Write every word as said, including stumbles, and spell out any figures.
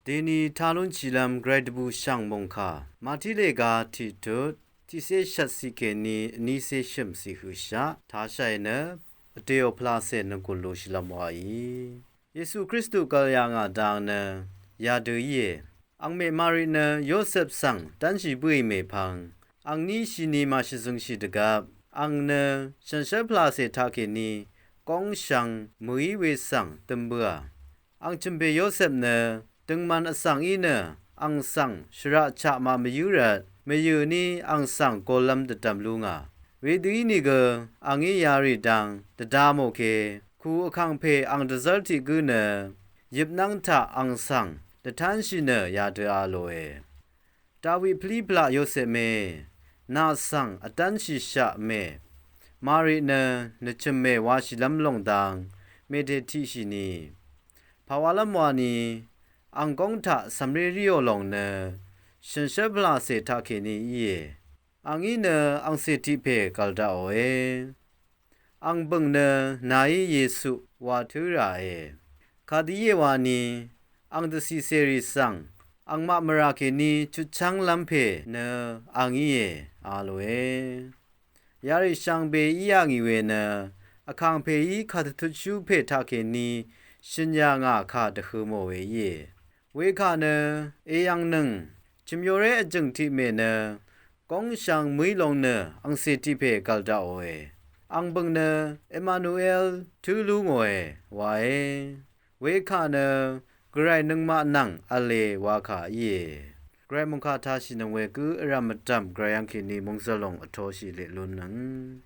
Deni talun chilam grai dvbù shv̀ng mòngkà Màtí lèga tiqtut tiqsé shvt siq kèní vnísé shø̀m siq høqshaq tashaq nø vdèò pvlacè nvgùn luqshìlv́m wàí. Yesu Kristu gv̀l yà ngà dang nø yadø íe. Angmè Mari nø Yosep svng dv́nshì bǿì mèpvng angní shini màshvzøngshì dvgvp ang nø shànshér pvlacè taqkèní góngshvng mø̀í we svng døm bǿà. Ang chø̀mpè Yosep nø døngman vsvng í nø ang svng shvraq chaq màmvyǿ rvt mvyø̀ ní ang svng gollv́m dvdv̀m lú ngà. Wedø ínìgø angí yarì dang dvda mò ke ku vkàngpè ang dvzv́r tiq gǿ nø yøpnv́ng taq ang svng dvtánshì nø yadø a lòe. Dawi pvlí pvlaq Yosepme, nà svng vdv́nshìshaq mè. Mari nø nvchø̀m mè washìlv́m lòng dang mèdè tiqshì ni. Pàwalv́m wani ang góng taq cv̀mré ríò lòng nø shànshér pvlacè taqkèní íe. Angí nø angcè tiq pè gv̀l daqòe. Ang bø̀ng nø nàí Yesu wa tǿ ràe. Kadø íe wani ang dvcìcèrì svng angmaq mvrà kèní chutchv́nglv́m pè nø ang íe a lòe. Yarì shvngbe í yà ngì we nø vkàngpèí kàdvtutshú pè taqkèní shø̀n yà ngà kà dvhø mò we íe. Wekà nø èyv̀ngnøng chø̀myoré vjø̀ng tiq mè nø góngshvng mø̀í long nø angcè tiq pè gv̀l daqòe. Ang bø̀ng nø Emanuel tǿ lú ngòe wae. Wekà nø gvray nøngmaq nvng v̄le wakà íe. Gvray mòngkà tashìnøng we gǿ vrv̀m vdv̀m gvray yv́ngkèní mòngzø̀l lòng vtoshì leq lunnøng.